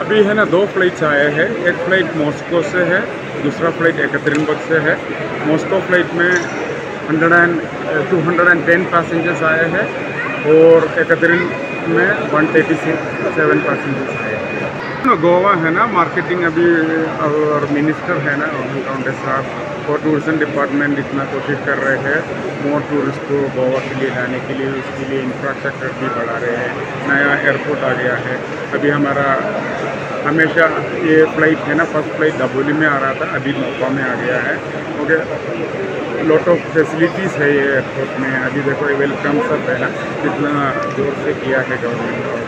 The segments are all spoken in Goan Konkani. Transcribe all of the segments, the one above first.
अभी है ना 2 फ्लाइट्स आए हैं, एक फ्लाइट मॉस्को से है, दूसरा फ्लाइट एकातेरिनबर्ग से है। मॉस्को फ्लाइट में 210 पैसेंजर्स आए हैं और एकातेरिन में 137 पैसेंजर्स आए हैं। गोवा है ना मार्केटिंग अभी और मिनिस्टर है ना रोहन साहब और टूरिज्म डिपार्टमेंट इतना कोशिश कर रहे हैं मोर टूरिस्ट को गोवा के लिए लाने के लिए, उसके लिए इंफ्रास्ट्रक्चर भी बढ़ा रहे हैं। नया एयरपोर्ट आ गया है। अभी हमारा हमेशा ये फ़्लाइट है ना, फर्स्ट फ्लाइट दाबोली में आ रहा था, अभी मोपा में आ गया है। ओके, लॉट ऑफ फैसिलिटीज़ है ये एयरपोर्ट में। अभी देखो ये welcome सब है ना, कितना जोर से किया है गवर्नमेंट और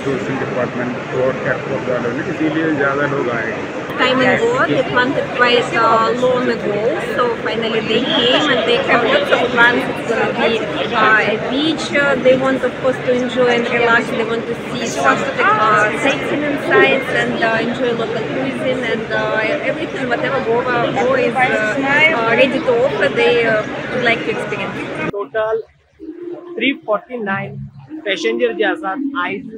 टूरिज्म डिपार्टमेंट और एयरपोर्ट वालों ने, इसीलिए ज़्यादा लोग आए। Time in Goa, they planned it quite long ago, so finally they came and they have lots of plans. It's gonna be a beach. They want, of course, to enjoy and relax. They want to see some sightseeing sites and enjoy local cuisine and everything, whatever Goa is ready to offer, they would like to experience. Total 349 passenger जे आसात आयज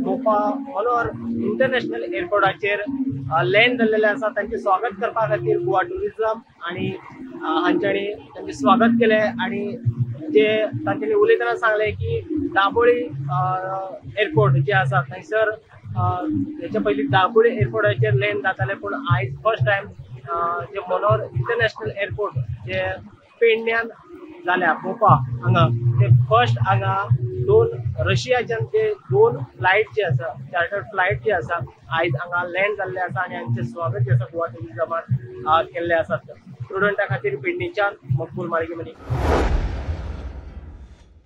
मोपा मनोहर इंटरनॅशनल एअरपोर्टाचेर लँड जाल्लेले आसा। तांचें स्वागत करपा खातीर गोवा टुरिझम आनी हांच्यांनी तांचें स्वागत केलें आनी जे तांच्यांनी उलयतना सांगलें की दाबोळी एअरपोर्ट जे आसा थंयसर हेच्या पयलीं दाबोळी एअरपोर्टाचेर लँड जातालें, पूण आयज फर्स्ट टायम जे मनोहर इंटरनॅशनल एअरपोर्ट जे पेडण्यान जाल्या मोपा हांगा ते फर्स्ट हांगा 2 रशियाच्यान ते 2 फ्लायट जे आसा चार्टर्ड फ्लायट जे आसा आयज हांगा लँड जाल्ले आसा आनी हांचें स्वागत जे आसा गोवा टुरिझमान केल्लें आसा। स्टुडंटा खातीर पेडणेच्यान मकबूल माळगी मनी।